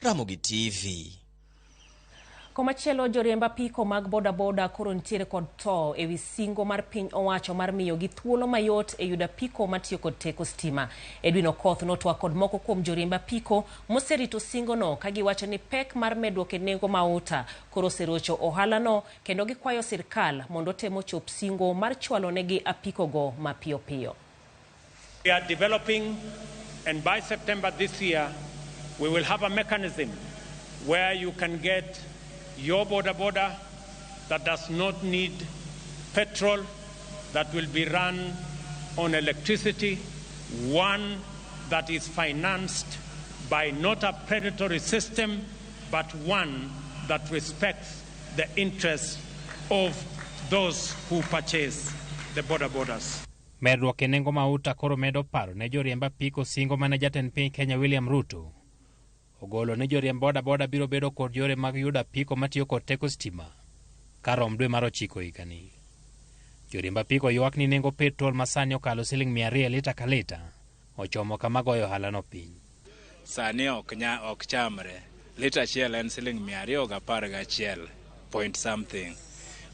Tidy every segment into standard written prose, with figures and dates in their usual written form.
Ramogi TV. Komachielo, joriemb apiko mag bodaboda koro nitiere kod tho ewi singo mar piny owacho mar miyogi thuolo mayot e yudo apiko matiyo kod teko stima. Edwin Okoth notwak kod moko kuom joriemb apiko moserito singono ka giwacho ni pek mar medruok e nengo mauta koro oserocho ohalano kendo gikwayo sirkal mondo otem ochop singo mar chwalo negi apikogo mapiyo piyo. We are developing, and by September this year, we will have a mechanism where you can get your boda boda that does not need petrol, that will be run on electricity, one that is financed by not a predatory system, but one that respects the interests of those who purchase the boda bodas. Medruok e nengo mauta koro medo paro ne joriemb apiko singo mane jatend piny Kenya William Ruto ogolo ni joriemb bodaboda biro bedo kod yore mag yudo apiko matiyo kod teko stima karom dwe mar ochiko higani. Joriemb apiko ywak ni nengo petrol masani okalo siling 200 e lita ka lita ochomo kama goyo ohalano piny. Sani ok nya ok chamre. Lita achiel en siling 211 point something.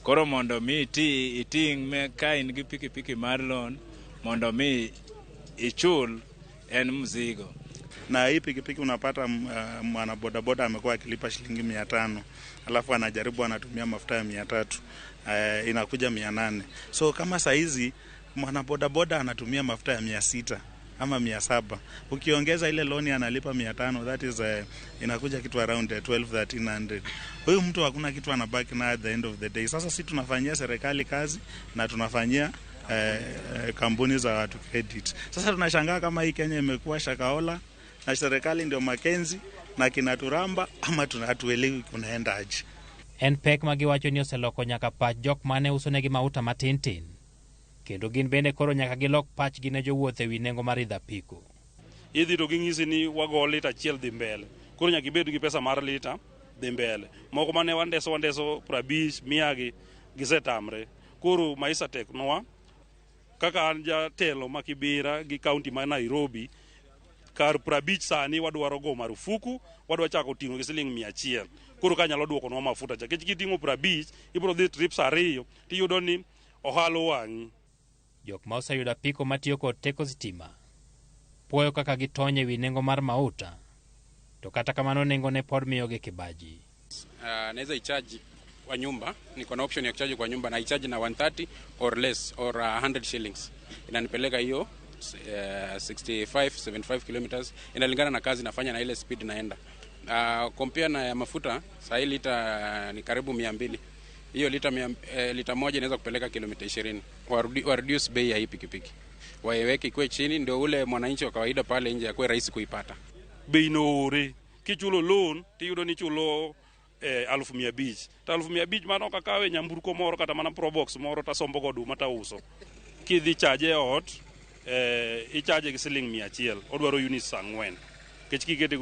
Koro mondo mi iti iting' ka in gi pikipiki mar loan mondo mi ichul en mzigo. Na hii pikipiki unapata mwana bodaboda amekuwa akilipa shilingi 500, alafu anajaribu anatumia mafuta ya 300, inakuja 800. So kama saizi mwana bodaboda anatumia mafuta ya 600 ama 700, ukiongeza ile loan analipa 500, that is inakuja kitu around 12 1300. Huyu mtu hakuna kitu anabaki na at the end of the day. Sasa si tunafanyia serikali kazi na tunafanyia kampuni za watu credit. Sasa tunashangaa kama hii Kenya imekuwa Shakahola na serikali ndio Makenzi na kina Turamba ama hatuelewi kunaenda aje. En pek ma giwacho ni oseloko nyaka pach jok mane usonegi mauta matin tin. Kendo gin bende koro nyaka gilok pachgi ne jowuoth ewi nengo mar idho apiko. Idhi to ging'isi ni wago lita achiel dhi mbele. Koro nyaka ibed gi pesa mar lita dhi mbele. Moko mane wandeso 50 mia gi gisetamre. Koro maisha tek nwa. Kaka an jatelo ma Kibera gi kaunti ma Nairobi, kar 50 sani wadwaro go marufuku, wadwa chako ting'o gi siling 100. Koro ka nyalo duokonwa mafuta cha. Nikech kiting'o 50, ibiro dhi trips ariyo, tiyudo ni ohala owang'i. Jok ma oseyudo apiko matiyo kod teko sitima puoyo kaka gitony ewi nengo mar mauta, to kata kamano nengo ne pod miyogi kibaji. Naweza ichaji kwa nyumba, niko na option ya kuchaji kwa nyumba na ichaji na 130 or less or 100 shillings. Inanipeleka hiyo 65 75 kilometers, inalingana na kazi nafanya na ile speed naenda. Compare na ya mafuta, saa hii lita ni karibu 200. Hiyo lita moja inaweza kupeleka kilomita 20. Wa reduce bei ya hii pikipiki. Waiweke ikuwe chini ndio ule mwananchi wa kawaida pale nje akuwe rahisi kuipata. Bei no ore. Kichulo loan tiyudo ni chulo 500,000. To 500,000 mano ok akawe nyamburko moro kata mana Probox moro tasombo go oduma tauso. Kidhi chaje e ot, ichaje gi siling 100, odwaro units 4. Nikech kikete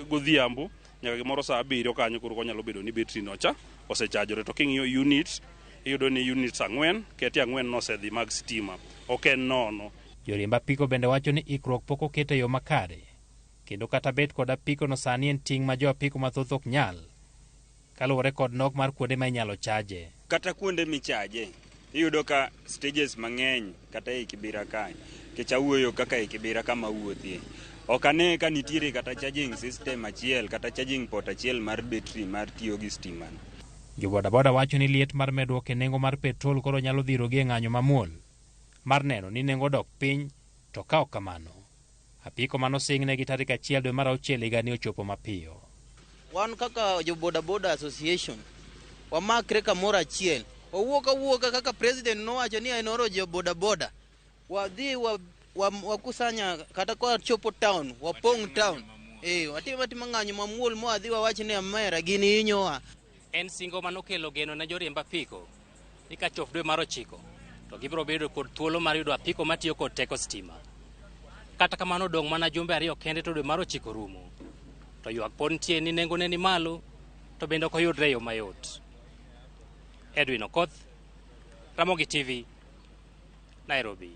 godhiambo nyaka gimoro saa 7 kanyo koro onyalo bedo ni betri no cha osechajore. To king'iyo units, iyudo ni units 4, keti 4 nosedhi mag stima, ok en nono. Joriemb apiko bende wacho ni ikruok pok oket e yo makare, kendo kata bet kod apiko no sani en ting' ma jo apiko mathoth ok nyal, kaluwore kod nok mar kuonde ma inyalo chaje. Kata kuonde michaje, iyudo ka stages mang'eny kata ei Kibera kae, nikech awuoyo kaka ei Kibera kama awuothie. Ok ane ka nitiere kata charging system achiel kata charging port achiel mar betri mar tiyo gi stima. Jo bodaboda wacho ni liet mar medruok e nengo mar petrol koro nyalo dhirogi e ng'anyo mamuol mar neno ni nengo dok piny, to ka ok kamano, apiko manosingnegi tarik 1 dwe mar 6 higani ochopo mapiyo. Wan kaka jo bodaboda association wamakre kamoro achiel, wawuok awuoka kaka president nowacho ni en oro jo bodaboda, wadhi wakusanya kata kwa chopo town, wapong' town, watim atima ng'anyo mamuol mwadhi wawach ni amera gini hinyowa. En singo manokelo geno ne joriemb apiko ni kachop dwe mar 9 to gibiro bedo kod thuolo mar yudo apiko matiyo kod teko stima. Kata kamano dong' mana jumbe 2 kende to dwe mar 9 rumo. To ywak pod nitie ni nengone ni malo to bende ok oyudre e yo mayot. Edwin Okoth, Ramogi TV, Nairobi.